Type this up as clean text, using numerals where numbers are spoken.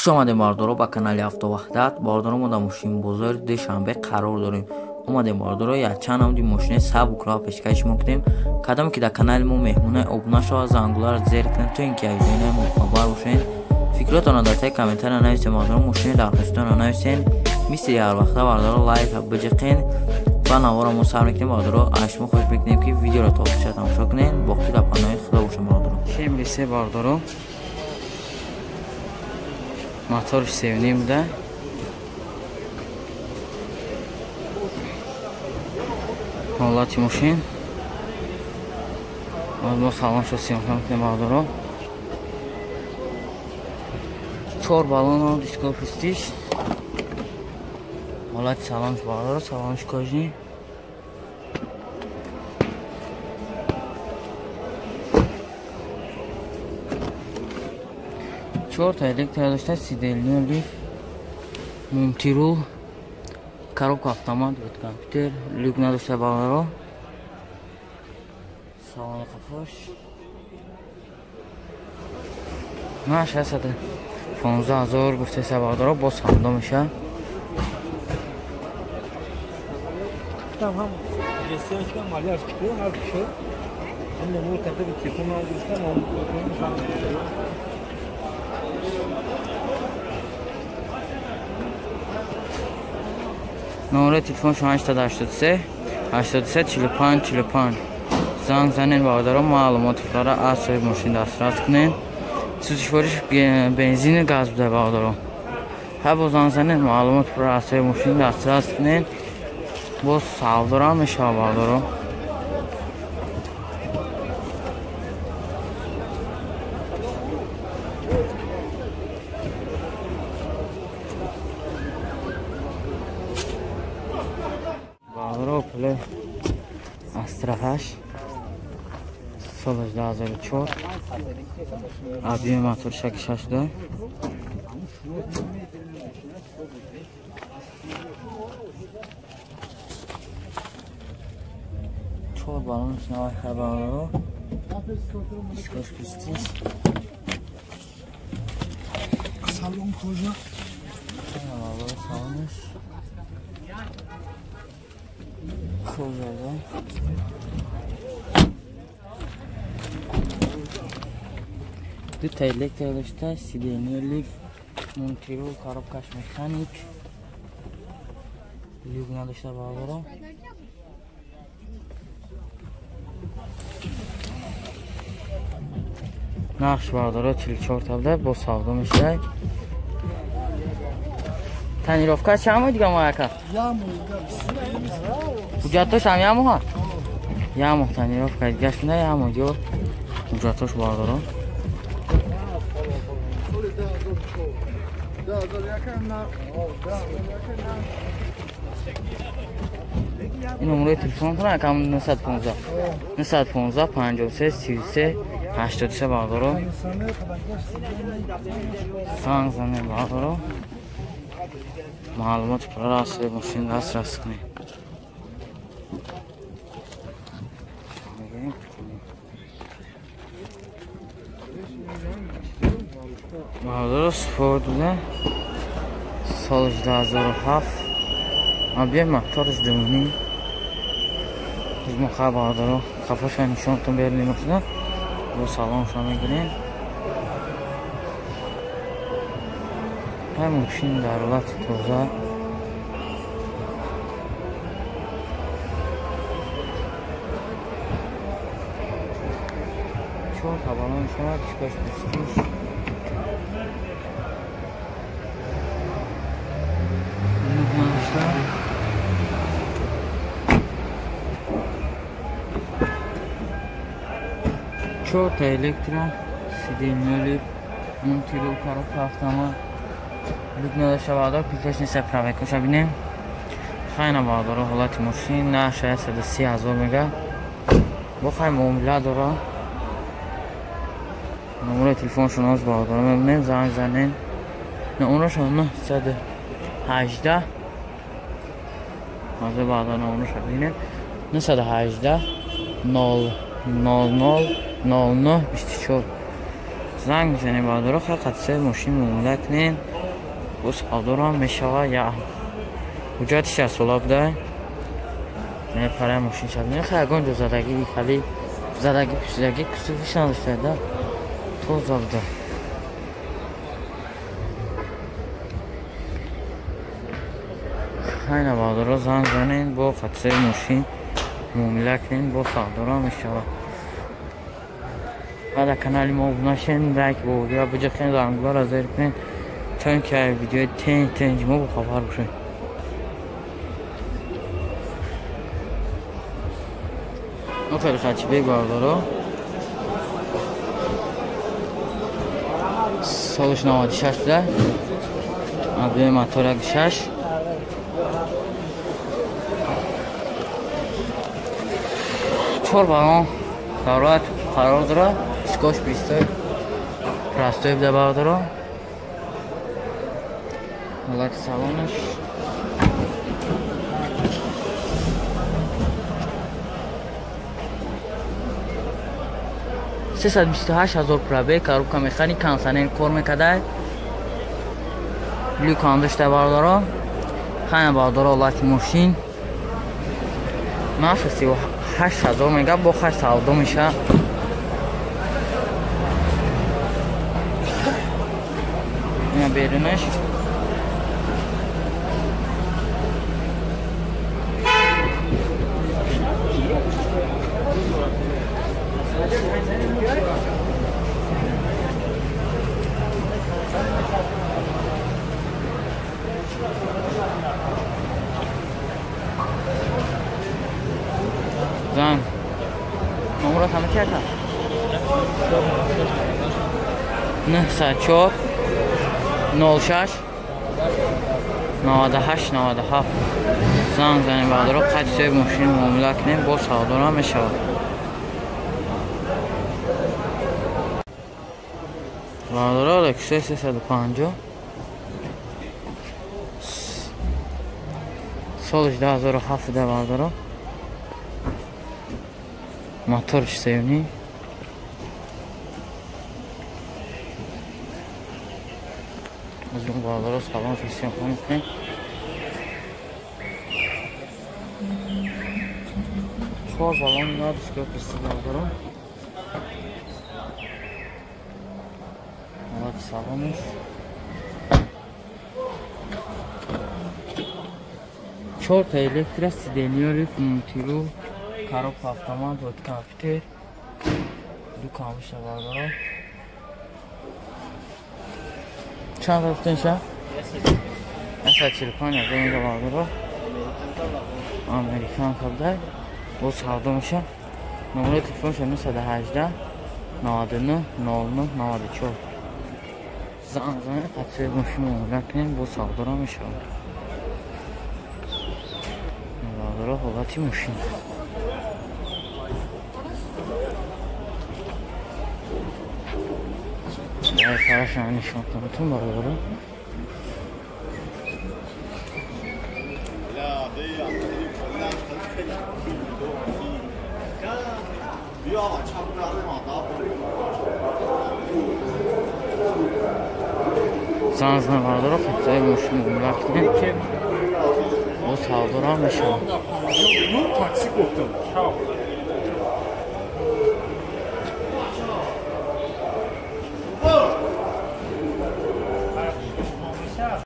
Хуш омадем бардоро ба канали Автоваҳдат. Бардоро мо дар мошинбозори Душанбе қарор дорем. Омадем бардоро якчанд намуди мошинаи сабукро пешкаш шумо кунем. Кадоме ки дар канали мо меҳмона обуна шавад, зангуларо зер кунед, то ин ки аз видеои мо хабар бошед. Фикротонро дар таи комментария нависед, бардоро мошини дархоститонро нависед. Мисли ҳар вақта бардоро лайк биҷиқен ва наворо мо сар мекунем. Бардоро аз шумо хоҳиш мекунем ки видеоро то охирша тамошо кунед. Боқӣ дар паноҳи Худо бошед бардоро. Кемри се бардоро. Моторш 7.5 буда. Ҳолати мошин. Мо салоншо съёмка мекунем бардоро. 4 баллон диско пристиш. Ҳолати салонш бардоро, салонш кожни. Чорта электро дошта, сидельный лифт, мультирул, коробка автомат, вот компьютер, люк надошта бардоро. Салон қафош. На 615 000 гуфтеса бардоро, боз савдо меша. Номери телефон 883 83 45 45. Занг занед бардоро, маълумоти худро аз соҳиби мошин дастрас кунед. Сӯзишвориш бензини газ буда бардоро. Ҳар бо занг занед, маълумоти худро аз соҳиби мошин дастрас кунед. Боз савдоро ҳам мешавад бардоро. Бардоро Opel Astra 8 соли 2004, объем мотор 6.6 да. Чор баллон навай хабарро. Дискош пистиш. Салон кожа. Салонш. Кожа да. Дута электро дошта, сидельный лифт, мультирул, коробкаш механик. Люк надошта бардоро. Нақш бардоро 44 та буда, бо савдо мешавад. Тонировка чанд моҳ дига мояка? Ҳуҷҷатош ҳам як моҳа? Як моҳ тонировка дигаш буда, як моҳ дига ҳуҷҷатош бардоро. Ин номерои телефонтон якам 915 915 53 33 83 бардоро. Занг занед бардоро. Маълумоти пурра аз соҳиби мошин дастрас кунед. Бардоро Спорт буда. Соли 2007. Объем моторш 2.5. Мо бардоро қафоша нишонтон берем мошина. Бо салонша мегирем. Ҳар мошин дар ҳолати тоза. Чор табалон шавад, дискош пустиш. Чорта электро, сидельный лифт, мультирул, коробка автомат. Люк надошта бардоро, пилкаш нест, правекоша бинем. Хайна бардоро ҳолати мошин на 630 000 мега. Бо хай муомила дора. Номери телефоншон ҳоз бардоро мебинем, занг занед. Номерашон 918. Ҳозир бардоро номерашо бинем. 918 0 00 09 24. Занг мезанем бардоро, хай қатъи мошин муомила кунем. Бо савдорам мешава я. Ҳуҷҷати 6 сола буда. Не параи мошин шад. Не хай ягон ҷо задагӣ, хали задагӣ, пусидагӣ, кусуфиш надошта да. Тоза буда. Хайна бародаро занг занед бо хатсаи мошин муомила кунед, бо савдорам мешава. Ва дар канали мо обуна шавед, лайк бо видео биҷахед, зангуларо зер кунед, то ин ки видеои тенҷ мо бохабар бошед. Ну хеле хачибек бародаро. Солиш 96 буда. Объем мотор 1.6. Чор баллон ҳарорат қарор дорад. Скош 20 простой буда бародаро. Ҳолати салонаш 328,000 пробег, коробка механик, кондиционер кор мекарда. Люк ҳам дошта бародаро. Хайна бародаро ҳолати мошин. Нархи 38,000 мега, бо хай савдо меша. Ина берунаш. Занг. Номерот ҳама чи ака? 904 06 98 97. Занг занед бародаро, қайд соҳиби мошин муомила кунед, бо савдорам мешавад. Бародаро, Lexus 350 солиш 2007 бародаро. Моторш севни. Аз он бародаро салон съёмка мекунем. Чор баллон надошт писти бародаро. Ҳолати салонаш. Чорта электро сиденьёри мультирул, коробка автомат, вот компьютер. Ду камиша бародаро. Чанд рафтен ша? 145 000 бародаро. Американ кабдай. Бо савдо меша. Номери телефонша 918 99 00 94. Занг занед, қатъи мошин муомила кунед, бо савдора мешавад. Бародаро ҳолати мошин. Дар фарашам нишон кунам бародаро. Занг занед бародаро, қатъи мошин муомила кунед, бо савдора мешавад.